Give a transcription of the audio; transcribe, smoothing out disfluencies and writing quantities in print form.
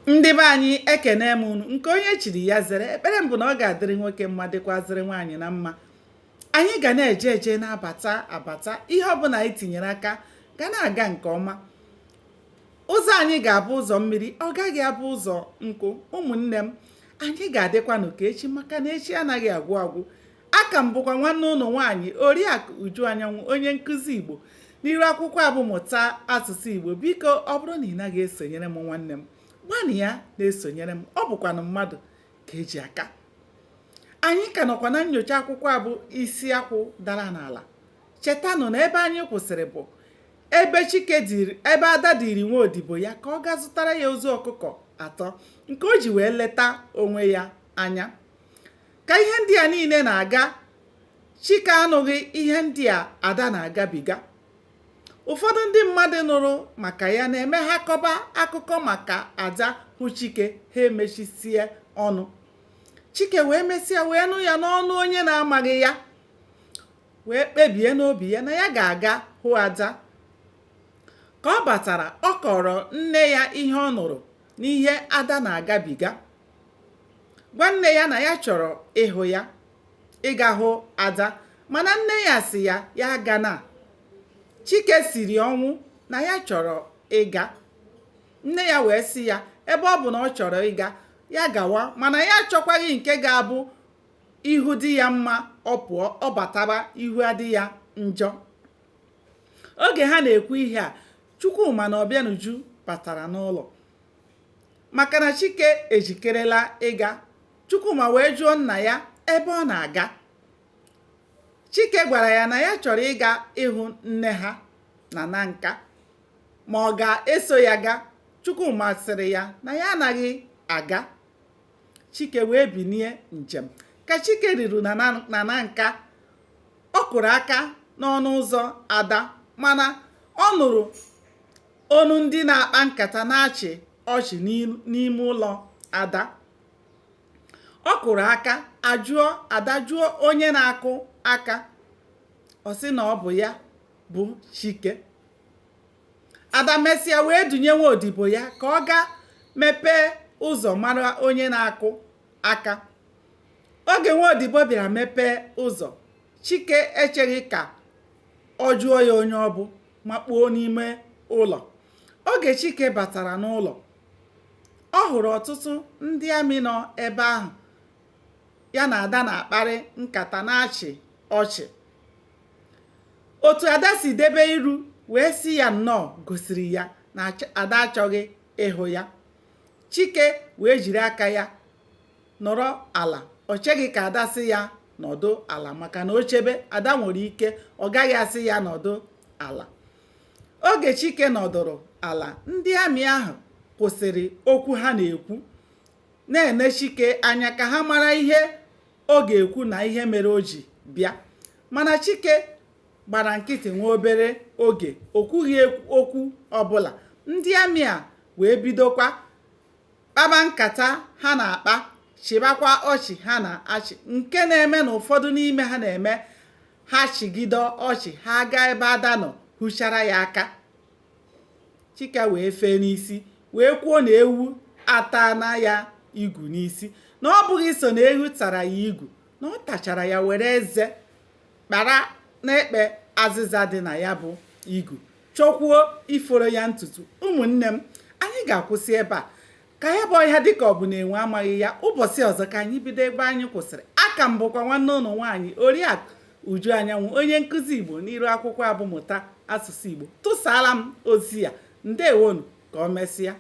Ndị be anyị, ekene m unu. Nke onye chiri ya zere. Ekpere m bụ na ọ ga-adịrị nwoke mma, dịkwazịrị nwaanyị na mma. Anyị ga na-eje eje, na-abata abata. Ihe ọbụla anyị tinyere aka ga na-aga nke ọma. Ụzọ anyị ga-abụ ụzọ mmiri, ọ gaghị abụ ụzọ nkụ. Ụmụnne m, anyị ga-adịkwanụ ka echi, maka na echi anaghị agwụ agwụ. Aka m bụkwa nwanne ụnụ nwaanyị, Oriakụ Uju Anyanwụ, onye nkụzi Igbo n'iru akwụkwọ a bụ Mụta Asụsụ Igbo. Biko, ọ bụrụ na ị naghị esonyere m, nwanne m, gbanịa na-esonyere m. Ọ bụkwanụ mmadụ ka eji aka. Anyị ka nọkwa na nyocha akwụkwọ a bụ Isi Akwụ Dara N'ala. Chetanụ na ebe anyị kwụsịrị bụ ebe Chike diri, ebe Ada diri nwa odibo ya ka ọ gaa zụtara ya ozu ọkụkọ atọ nke o ji wee leta onwe ya anya. Ka ihe ndị a niile na-aga, Chike anụghị ihe ndị a Ada na-agabiga. Ụfọdụ ndị mmadụ nụrụ maka ya na-eme ha kọba akụkọ maka Ada hụ Chike, ha emechisie ọnụ. Chike wee mesịa wee nụ ya n'ọnụ onye na-amaghị ya, wee kpebie n'obi ya na ya ga-aga hụ Ada. Ka ọ batara, ọ kọrọ nne ya ihe ọ nụrụ n'ihe Ada na-agabiga, gwa nne ya na ya chọrọ ịhụ ya, ịga hụ Ada, mana nne ya sị ya ya agana. Chike siri ọnwụ na ya chọrọ ịga. Nne ya wee sị ya ebe ọ bụ na ọ chọrọ ịga, ya gawa, mana ya achọkwaghị nke ga-abụ ihu dị ya mma ọ pụọ, ọ bataba ihu adị ya njọ. Oge ha na-ekwu ihe a, Chukwuma na Ọbịanuju batara n'ụlọ maka na Chike ejikerela ịga. Chukwuma wee jụọ nna ya ebe ọ na-aga. Chike gwara ya na ya chọrọ ịga ịhụ nne ha na Nanka, ma ọ ga-eso ya gaa. Chukwuma sịrị ya na ya anaghị aga. Chike wee binie njem. Ka Chike ruru na Nanka, ọ kụrụ aka n'ọnụ ụzọ Ada, mana ọ nụrụ onu ndị na-akpa nkata na-achị ọchị n'ime ụlọ Ada. Ọ kụrụ aka, ajụọ Ada jụọ onye na-akụ aka. Ọ sị na ọ bụ ya bụ Chike. Ada mesịa wee dunye nwa odibo ya ka ọ gaa mepee ụzọ mara onye na-akụ aka. Oge nwa odibo bịara mepee ụzọ, Chike echeghị ka ọ jụọ ya onye ọ bụ, makpuo n'ime ụlọ. Oge Chike batara n'ụlọ, ọ hụrụ ọtụtụ ndị amị nọ ebe ahụ ya na Ada na-akparị nkata na-achị ọchị. Otu Ada si debe iru wee sị ya nnọọ gosiri ya na Ada achọghị ịhụ ya. Chike wee jiri aka ya nọrọ ala. Ọ cheghị ka Ada sị ya nọdụ ala, maka na o chebe, Ada nwere ike ọ gaghị asị ya nọdụ ala. Oge Chike nọdụrụ ala, ndị amị ahụ kwụsịrị okwu ha na-ekwu, na-ene Chike anya ka ha mara ihe ọ ga-ekwu na ihe mere o ji bịa. Mana Chike gbara nkịtị nwa obere oge, o kwughị okwu ọbụla. Ndị amị a wee bidokwa kpaba nkata ha na-akpa, chịbakwa ọchị ha na-achị, nke na-eme na ụfọdụ n'ime ha na-eme ha chịgide ọchị, ha gaa ebe Ada nọ hụchara ya aka. Chike wee fee n'isi wee kwuo na ewu atana ya igu n'isi, na ọ bụghị so na ewu tara ya igu, na ọ tachara ya were eze kpara na-ekpe azịza dị na ya bụ igu, chọkwuo iforo ya ntutu. Ụmụnne m, anyị ga-akwụsị ebe a ka ya bụ ọhịa dịka ọ bụ na enwe amaghị ya. Ụbọchị ọzọ ka anyị bido ebe anyị kwụsịrị. Aka m bụkwa nwanne ụnụ nwaanyị, Oriakụ Uju Anyanwụ, onye nkụzi Igbo n'iru akwụkwọ a bụ Mụta Asụsụ Igbo. Tụsara m ozi a. Ndewonu, ka ọ mesịa.